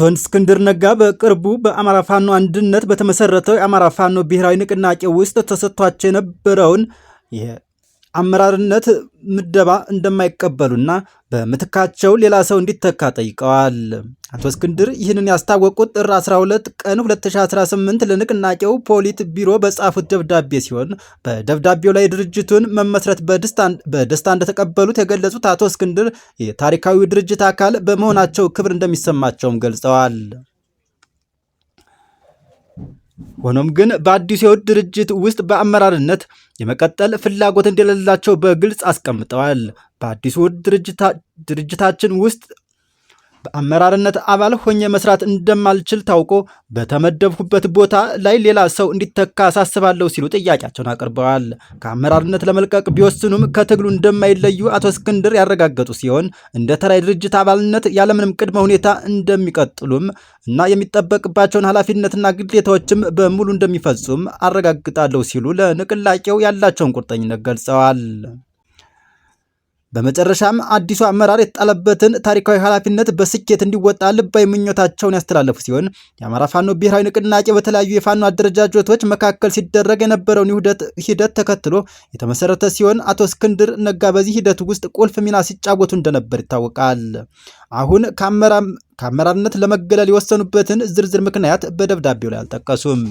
አቶ እስክንድር ነጋ በቅርቡ በአማራ ፋኖ አንድነት በተመሰረተው የአማራ ፋኖ ብሔራዊ ንቅናቄ ውስጥ ተሰጥቷቸው የነበረውን የአመራርነት ምደባ እንደማይቀበሉና በምትካቸው ሌላ ሰው እንዲተካ ጠይቀዋል። አቶ እስክንድር ይህንን ያስታወቁት ጥር 12 ቀን 2018 ለንቅናቄው ፖሊት ቢሮ በጻፉት ደብዳቤ ሲሆን፣ በደብዳቤው ላይ ድርጅቱን መመስረት በደስታ እንደተቀበሉት የገለጹት አቶ እስክንድር የታሪካዊ ድርጅት አካል በመሆናቸው ክብር እንደሚሰማቸውም ገልጸዋል። ሆኖም ግን በአዲሱ የውህድ ድርጅት ውስጥ በአመራርነት የመቀጠል ፍላጎት እንደሌላቸው በግልጽ አስቀምጠዋል። በአዲሱ ውህድ ድርጅታችን ውስጥ በአመራርነት አባል ሆኜ መስራት እንደማልችል ታውቆ በተመደብኩበት ቦታ ላይ ሌላ ሰው እንዲተካ አሳስባለሁ ሲሉ ጥያቄያቸውን አቅርበዋል። ከአመራርነት ለመልቀቅ ቢወስኑም ከትግሉ እንደማይለዩ አቶ እስክንድር ያረጋገጡ ሲሆን፣ እንደ ተራ የድርጅት አባልነት ያለምንም ቅድመ ሁኔታ እንደሚቀጥሉም እና የሚጠበቅባቸውን ኃላፊነትና ግዴታዎችም በሙሉ እንደሚፈጽሙ አረጋግጣለሁ ሲሉ ለንቅናቄው ያላቸውን ቁርጠኝነት ገልጸዋል። በመጨረሻም አዲሱ አመራር የተጣለበትን ታሪካዊ ኃላፊነት በስኬት እንዲወጣ ልባዊ ምኞታቸውን ያስተላለፉ ሲሆን፣ የአማራ ፋኖ ብሔራዊ ንቅናቄ በተለያዩ የፋኖ አደረጃጀቶች መካከል ሲደረግ የነበረውን ውህደት ሂደት ተከትሎ የተመሰረተ ሲሆን፣ አቶ እስክንድር ነጋ በዚህ ሂደት ውስጥ ቁልፍ ሚና ሲጫወቱ እንደነበር ይታወቃል። አሁን ከአመራርነት ለመገለል የወሰኑበትን ዝርዝር ምክንያት በደብዳቤው ላይ አልጠቀሱም።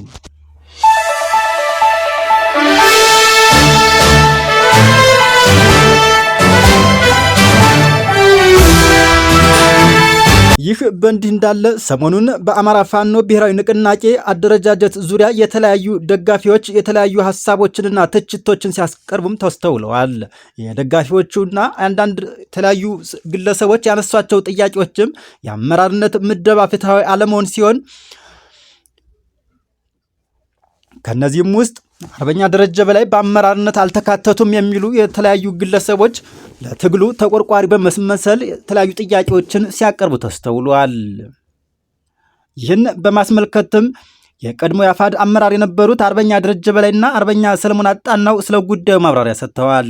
ይህ በእንዲህ እንዳለ ሰሞኑን በአማራ ፋኖ ብሔራዊ ንቅናቄ አደረጃጀት ዙሪያ የተለያዩ ደጋፊዎች የተለያዩ ሀሳቦችንና ትችቶችን ሲያስቀርቡም ተስተውለዋል። የደጋፊዎቹና አንዳንድ የተለያዩ ግለሰቦች ያነሷቸው ጥያቄዎችም የአመራርነት ምደባ ፍትሐዊ አለመሆን ሲሆን፣ ከእነዚህም ውስጥ አርበኛ ደረጀ በላይ በአመራርነት አልተካተቱም የሚሉ የተለያዩ ግለሰቦች ለትግሉ ተቆርቋሪ በመስመሰል የተለያዩ ጥያቄዎችን ሲያቀርቡ ተስተውሏል። ይህን በማስመልከትም የቀድሞ የአፋድ አመራር የነበሩት አርበኛ ደረጀ በላይና አርበኛ ሰለሞን አጣናው ስለ ጉዳዩ ማብራሪያ ሰጥተዋል።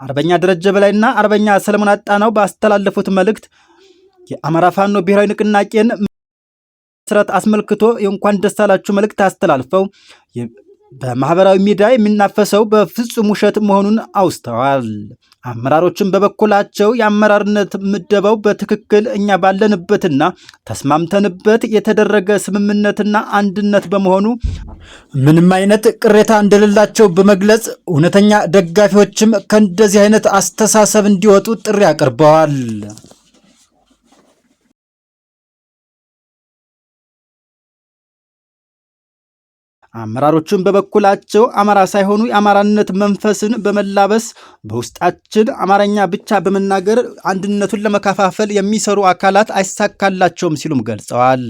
አርበኛ ደረጀ በላይና አርበኛ ሰለሞን አጣናው ባስተላለፉት መልእክት የአማራ ፋኖ ብሔራዊ ንቅናቄን መመስረት አስመልክቶ የእንኳን ደስ አላችሁ መልእክት አስተላልፈው፣ በማህበራዊ ሚዲያ የሚናፈሰው በፍጹም ውሸት መሆኑን አውስተዋል። አመራሮችን በበኩላቸው የአመራርነት ምደባው በትክክል እኛ ባለንበትና ተስማምተንበት የተደረገ ስምምነትና አንድነት በመሆኑ ምንም አይነት ቅሬታ እንደሌላቸው በመግለጽ፣ እውነተኛ ደጋፊዎችም ከእንደዚህ አይነት አስተሳሰብ እንዲወጡ ጥሪ አቅርበዋል። አመራሮቹን በበኩላቸው አማራ ሳይሆኑ የአማራነት መንፈስን በመላበስ በውስጣችን አማርኛ ብቻ በመናገር አንድነቱን ለመከፋፈል የሚሰሩ አካላት አይሳካላቸውም ሲሉም ገልጸዋል።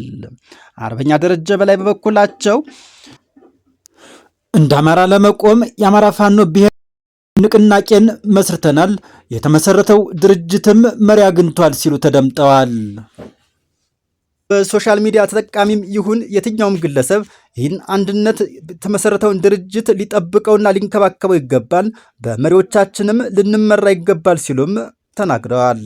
አርበኛ ደረጀ በላይ በበኩላቸው እንደ አማራ ለመቆም የአማራ ፋኖ ብሔር ንቅናቄን መስርተናል፣ የተመሰረተው ድርጅትም መሪ አግኝቷል ሲሉ ተደምጠዋል። በ social media ተጠቃሚም ይሁን የትኛውም ግለሰብ ይህን አንድነት የተመሰረተውን ድርጅት ሊጠብቀውና ሊንከባከበው ይገባል፣ በመሪዎቻችንም ልንመራ ይገባል ሲሉም ተናግረዋል።